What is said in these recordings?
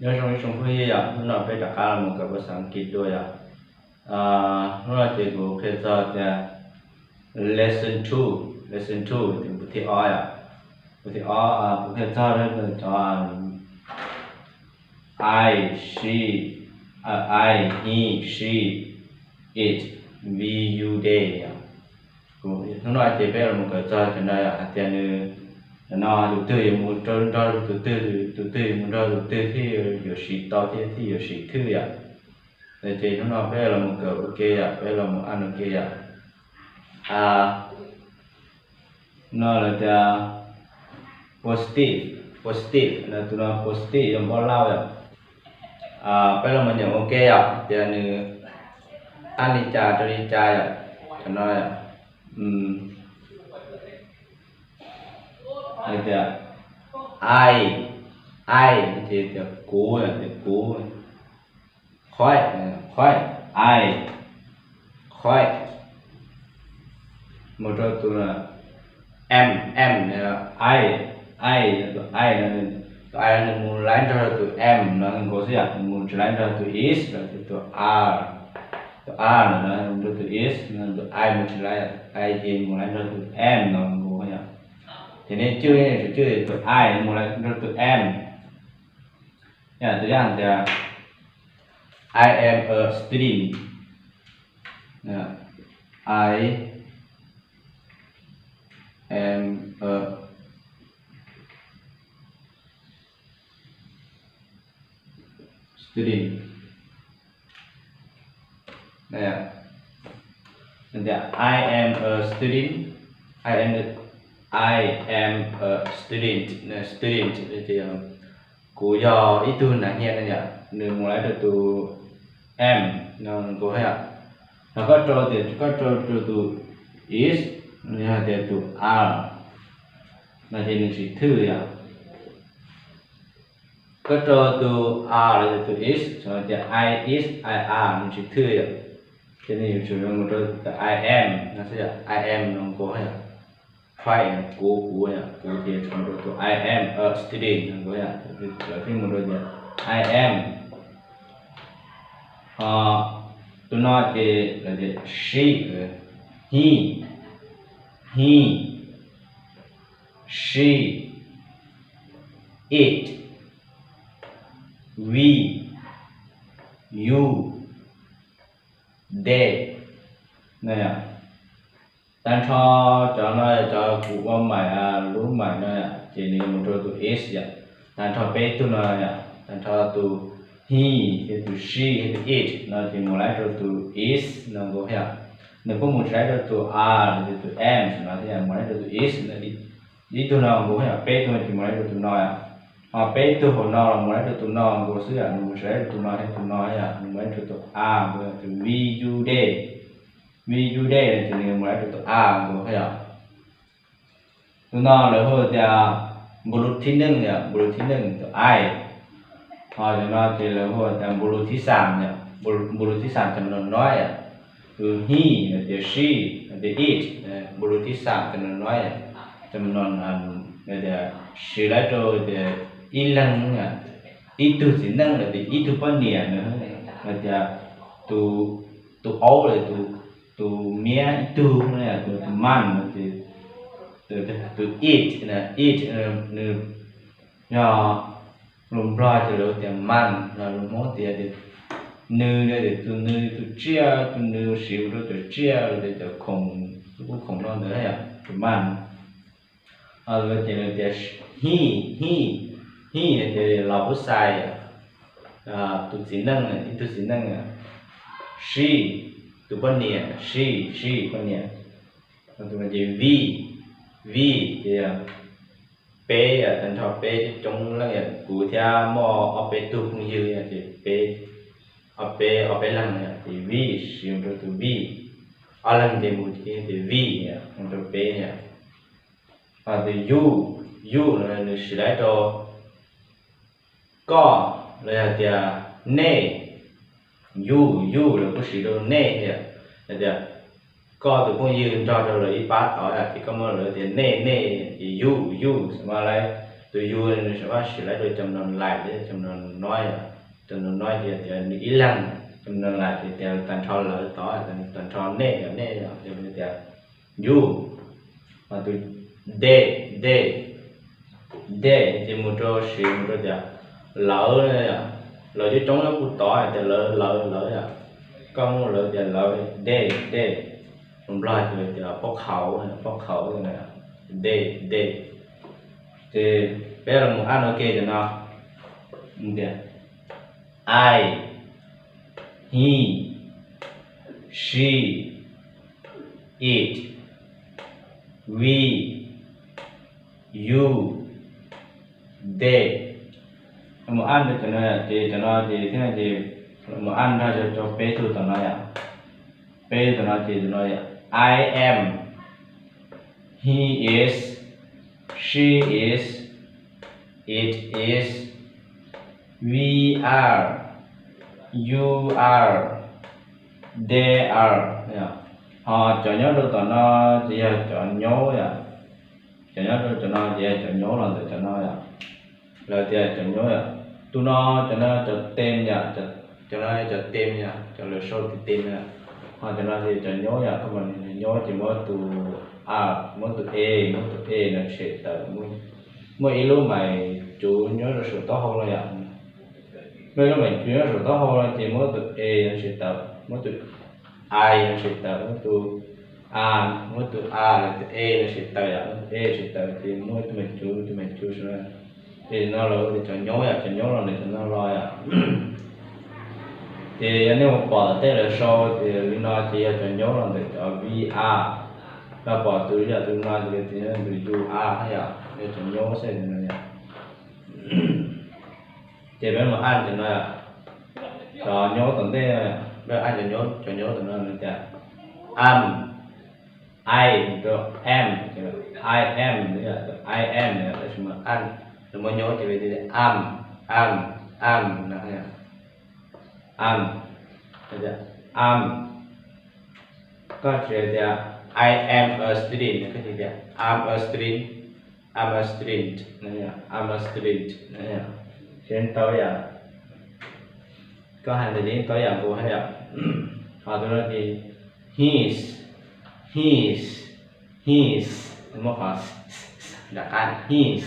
Nyob zoo ib tsoom phooj ywg yom, hnub no peb rov qab los mus kawm phas xas Askiv dua yom. Hnub no ces kuv qhia txog tias lesson two, lesson two ces npu thib ob yom. Npu thib ob kuv qhia txog cov I, she, I, he, she, it, we, you, they yom. Hnub no ces peb los mus kawm txog cov no yom, hais tias nws, cov no tus twg yuav mus nrog tus twg, tus twg yuav mus nrog tus twg thiaj yuav siv tau thiab thiaj yuav siv thwj yom. Ces hnub no peb los mus kawm ua ke yom, peb los mus an ua ke yom. No lawv tias positive, positive no, tus no positive yog npauj lauj yom. Peb los mus nyeem ua ke yom, tias nws an li cas rau li cas yom. Cov no yom, tias I, I ces tias kuv, tias kuv. Khoim, khoim, I, khoim. Mus rau tus am, am, I, I, tus I no, tus I no nws mus laib nrog rau tus am no nkaus xwb yom, nws mus tsis laib nrog tus is los sis tus are. Tus are no nws mus rau tus is, tus I mus tsis laib, I ces mus laib nrog tus am no nkaus yom. Ces nej cwj, nej tsum cwj tus I mus laib nrog tus am. Yog tus yam tias I am a student. I am a student. Tias I am a student. I am, I am a student. Student ces kuv yog ib tug nas hias no yom, nws mus laib rau tus am no nkaus yom. Yog koj rau tias koj rau rau tus is, yog tias tus are no ces nws tsis thwj yom. Koj rau tus are los yog tus is, xws li tias I is, I are nws tsis thwj yom. Ces nws yuav tsum mus rau tus I am no xwb yom, I am no nkaus yom. Khoim, kuv, kuv yom, kuv ces tsum mus rau tus I am a student no nkaus yom. Lawv thiaj mus rau tias I am. Ho tus no ces lawv tias she, he, he, she, it, we, you, they no yom. Tag nrho cov no cov kuv ua maim, lub maim no yom, ces nws yuav mus rau tus is yom. Tag nrho peb tug no yom, tag nrho tus he thiab tus she thiab tus it no ces mus laib rau tus is no nkaus yom. Nws kuj mus tsis laib rau tus are los sis tus am no thiab, mus laib rau tus is no. Ib tug no nkaus yom, peb tug no ces mus laib rau tus no yom. Ho peb tug hauv no los mus laib rau tus no nkaus xwb yom, nws mus tsis laib rau tus no thiab tus no yom, nws mus laib rau tus are nkaus, tus we, you, they. We, you, they no ces nws mus laib rau tus are nkaus yom. Tus no lawv hu tias npu lus thib neej yom, npu lus thib neej tus I. Ho cov no ces lawv hu tias npu lus thib xam yom, npu lus thib xam cov no no yom. Tus he, tias she, tias it, npu lus thib xam cov no no yom. Cov no tias siv laib rau tias ib leeg, ib tug txiv neej los tias ib tug poj niam no, los tias tus, tus aub los tus, tus miab ib tug no, tus, tus man no ces, tus it, it nws yog lus Nplog ces lawv tias man, lus Hmoob tias nws, tias tus nws, tus tsiaj, tus nws siv mus rau cov tsiaj los tias cov khoom, lub khoom no ntawd yom, tus man. Ces lawv tias he, he, he no ces los puab xais, tus txiv neej, ib tug txiv neej. She, tus poj niam, she, she poj niam. Ces we, we ces peb, tag nrho peb coob leej yom, kuv thiab muaj ob peb tug phooj ywg ces peb, ob peb, ob peb leeg yom, ces we siv mus rau tus we. Ob leeg ces mus ces we yom, mus rau peb yom. Ho tus you, you no nws siv laib rau koj los yog tias nej. You, you lawv kuj siv rau nej yom, yog tias koj tus phooj ywg nrog rau lawv ib pab tod yom, ces koj muab lawv tias nej, nej, ces you, you xws mas laib, Tus you nws Vaj siv lawv rau cov no lais thiab cov no nois yom. Cov no nois ces tias nws ib leeg, cov no lais ces tias tag nrho lawv tod, tag nrho nej yom, nej yom, ces tias you. Mas tus they, they, they ces mus rau siv mus rau tias lawv yom, lawv coob coob nyob kuv tod tias lawv lawv lawv yom. Koj muab lawv tias lawv, they, they. Nplog ces tias pab khauv, pab khauv, they, they. Ces peb los mus add ua ke cov no tias I, he, she, it, we, you, they. Mus add rau cov no ces cov no ces thiab no ces mus add nrog rau peb tug tom no yom. Peb tug tom no ces tus no yom, I am, he is, she is, it is, we are, you are, they are. Ho cov nyob rau tom no ces yog cov nyob yom. Cov nyob rau cov no ces yog cov nyob los ntawm cov no yom. Lawv tias cov nyob yom, tus no cov no cov tem yom, cov no cov tem yom, cov lawv sau tus tem yom. Ho cov no ces cov nyob yom, koj mus nyob ces muab tus a, muab tus e, muab tus e no tshem tawm, muaj ib lub mais cuv nyob rau saum taub hau no yom. Muaj ib lub mais cuv nyob saum taub hau no ces muab tus e no tshem tawm, muab tus i no tshem tawm, muab tus a, muab tus a, tus e no tshem tawm yom, muab tus e tshem tawm ces muaj tus mais cuv, tus mais cuv saum no. Ces no los ua tias cov nyob yom, cov nyob los ntawm cov no los yom. Ces yog nej mus pom tom tej lawv sau tias li no ces yog cov nyob los ntawm cov V R. Yog pom tus yom, tus no ces tias tus U R yom, yog cov nyob xwb no yom. Ces peb mus add cov no yom, cov nyob tom ntej no yom, peb add cov nyob, cov nyob tom no nws tias am, I mus rau am, I am, I am, tab sis mas add, lawv muab nyob ces tias am, am, am no, am, am. Koj tsis tias I am a student, koj tsis tias I'm a student, I'm a student, I'm a student, ces tau yam, koj hais ntawd ces tau yam nkaus thiab yom. Ho tus no ces his, his, his, muab qhov s, s, s nram qab, his,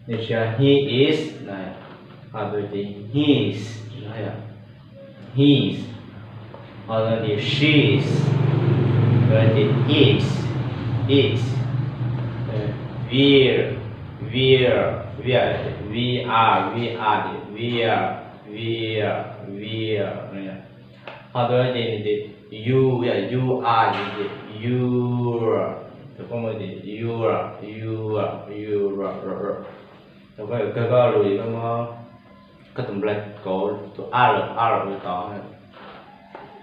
nws tsis yog he is no, ho tus ces his, his, ho tus ces she's, tus ces it's, it's, we're, we're, we're, we are, we are, we're, we're, we're no. Ho tus no ces nws tias you, yog you are, ces your, tus koj muab tias your, your, your, tus koj yuav kawg koj lus koj muab koj tus nplaig kauv tus a lawm, a lawm ua tod.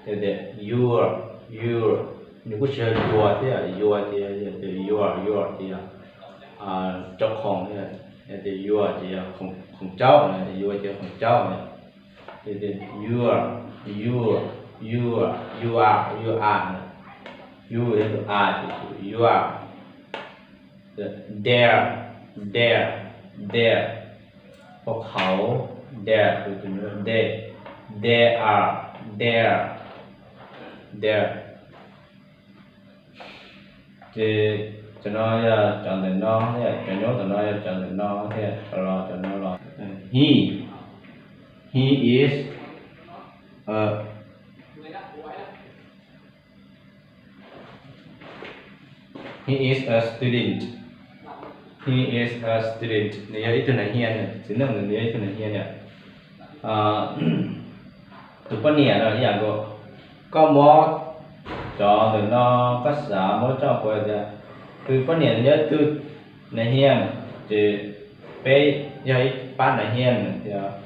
Ces tias your, your, nws kuj tsis yog your thiab, your ces yog tias your, your ces yog tus khoom, yog tias your ces yog khoom caub, your ces yog khoom caub. Ces tias your, your, your, you are, you are, you yog tus a ces tias your. Their, their, their, pab khauv, their, tus tus they, they are, their, their. Ces cov no yog cov ntawm no thiab, cov nyob tom no yog cov ntawm no thiab, cov los cov no los. He, he is a He is a student. He is a student. Nws yog ib tug nas hias, txiv neej ntawd nws yog ib tug nas hias yom. Tus poj niam no ib yam nkaus, koj muab cov ntawm no, koj xav muab coj pov tias tus poj niam nws yog ib tug nas hias, ces peb yog ib pab nas hias tias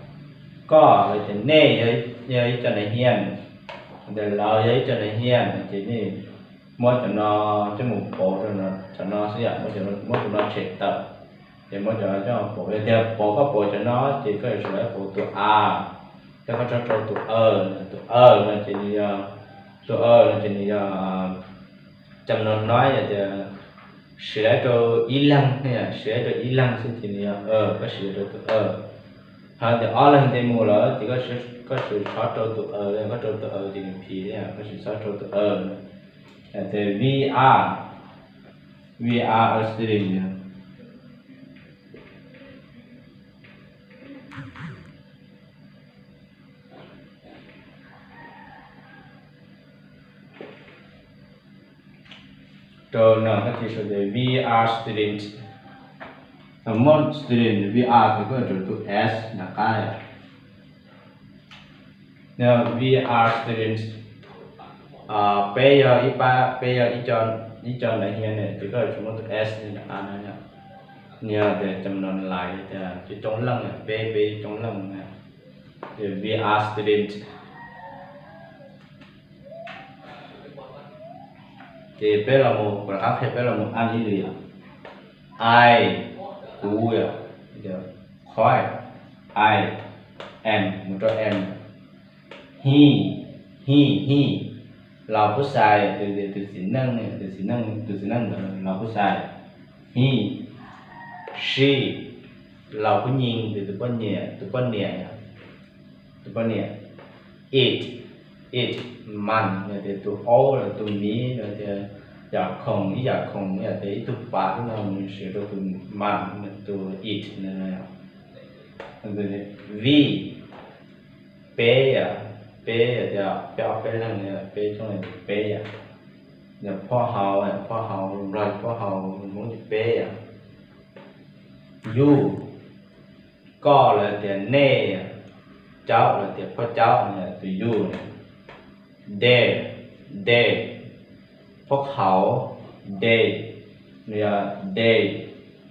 koj los tias nej yog ib co nas hias, tias lawv yog ib co nas hias, ces nej muab cov no coj mus pauv rau cov no xwb yom, muab tus no tshem tawm, ces muab cov no coj pauv. Yog tias pauv koj pauv cov no ces koj yuav tsum pauv tus a, coj koj tso rau tus a, tus a no ces nws yog, tus a no ces nws yog cov no nois, yog tias siv rau ib leeg, siv rau ib leeg xwb ces nws yog a, koj siv rau tus a. Ho tias ob leeg nce mus lawm ces koj tsis txhob rau tus a, koj rau tus a ces nws phim, koj tsis txhob rau tus a. Tias we are, we are a student. Rau no koj cia sau tias we are student. Thaum muab student, we are ces koj rau tus s nram qab. We are students. Peb yog ib pab, peb yog ib co ntawv hias ne ces koj tsis muab tus s nram qab no. Nws yog tias cov no lais tias coob leej, peb peb coob leej na. We are students. Ces peb los mus, kuv rov qab qhia peb los mus add ib lwm yom. I, kuv yom, qhov I, am, mus rau am. He, he, he, los kuj xais, tus txiv neej, tus txiv neej, tus txiv neej ntawd los kuj xais. He, she, los kuj nyiag, tus tus poj niam, tus poj niam, tus poj niam. It, it, man, yog tias tus aub los tus miv, yog tias yam khoom, ib yam khoom, yog tias ib tug pas xwb no nws siv rau tus man, tus it no. We, peb yom, peb yog tias peb ob peb leeg, peb coob leej ces peb yom. Yog phoj hauv, phoj hauv, Nplog phoj hauv, Hmoob ces peb yom. You, koj los tias nej, caub los tias phoj caub, tus you na. Their, their, phoj hauv, they, nws yog they,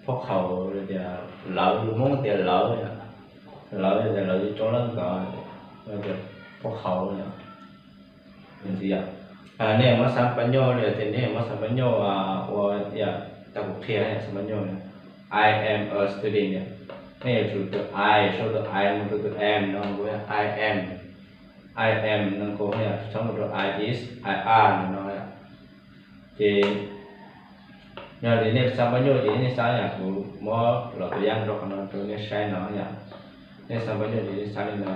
phoj hauv los tias lawv, lus Hmoob tias lawv, lawv tias lawv coob leej ntawd, tias phoj hauv yom. Nej muab xab paj nyuj li tias nej muab xab paj nyuj ua, yog tau kuv qhia xab paj nyuj, I am a student, nej yuav tsum tus I, sau tus I mus rau tus am no, I am, I am no, txhob mus rau I is, I are no. Ces yog li nej xab paj nyuj ces nej xab yom, kuv muab los tus yam rau qhov no rau nej saib no yom. Nej xab paj nyuj ces nej xab li no.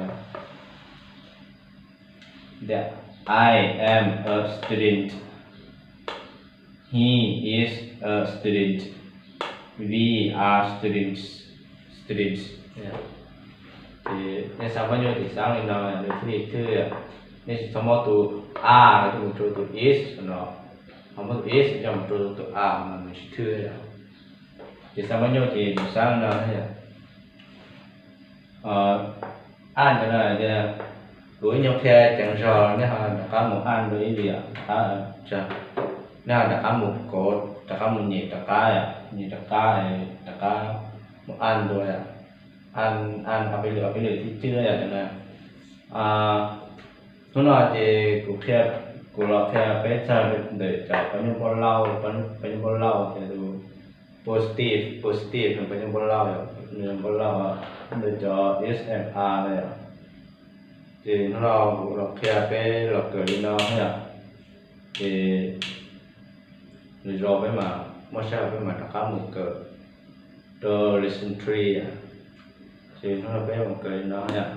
Tias, I am a student. He is a student. We are students. Students. Ces nej xab paj nyuj ces xab li no, nws thiaj li thwj. Nej tsis txhob muab tus are coj mus rau tus is no, ho muab tus is coj mus rau tus are no nws tsis thwj yom. Ces xab paj nyuj ces nws xab li no yom. Add ntawd no tias kuv ib nyuag qhia ceev zog, nej ho rov qab mus add dua ib lwm yom, rov qab, nej ho rov qab mus kov, rov qab mus nyem rov qab, nyem rov qab, rov qab mus add dua yom. Add, add ob peb lwm, ob peb lwm thib cwb yom no. Hnub no ces kuv qhia, kuv los qhia peb txog ntawm cov paj nyuj npauj lauj, paj nyuj npauj lauj ces tus positive, positive no paj nyuj npauj lauj yom, nws npauj lauj ntawm cov is am are no yom. Ces hnub no kuv los qhia peb los kawm li no yom. Ces lwm zaus peb mam muaj sij hawm peb mam rov qab mus kawm rau lesson three. Ces hnub no peb mus kawm li no yom.